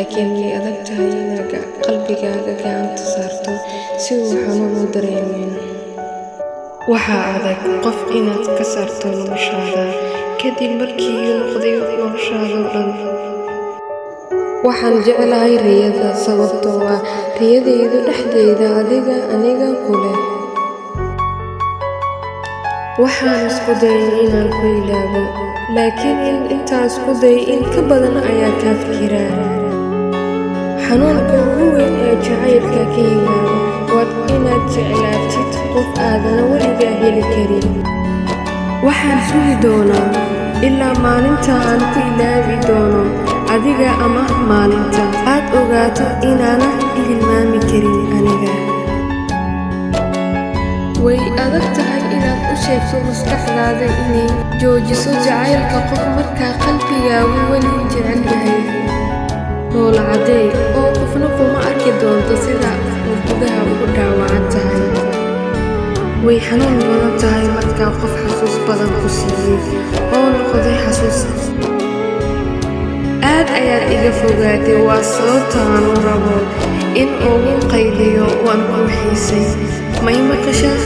Laakiin way adag tahay inaad qalbigaaga gacanta saarto si uu xanuun u dareemin. Waxaa adag qof inaad ka saarto noloshaada kadib markii uu noqday noloshaada oo dhan. Waxaan jeclahay riyada sababtoo ah riyadaydu dhexdeeda adiga aniga ku leh. Waxaan isku dayay inaan ku ilaawo, laakiin intaan isku dayay in ka badan ayaan kaa fikiraa. Xanuunka ugu weyn ee jacaylka ka yimaado waa inaad jeclaatid qof aadan weligaa heli karin. Waxaan sugi doonaa ilaa maalinta aan ku ilaawi doono adiga ama maalinta aad ogaato inaanan i hilmaami karin aniga. Way adag tahay inaad u sheegto maskaxdaada inay joojiso jacaylka qof marka qalbigaagu weli jecel yahay. Dhoolla caddee oo qofna kuma arki doonto sida aad gudaha ugu dhaawacan tahay. Way xanuun badan tahay marka qof xasuus badan ku siiyay oo noqday xasuus. Aad ayaad iga fogaatay, waa sababta aan u rabo in ugu qayliyo waan kuu xiisay. Ma i maqashaa?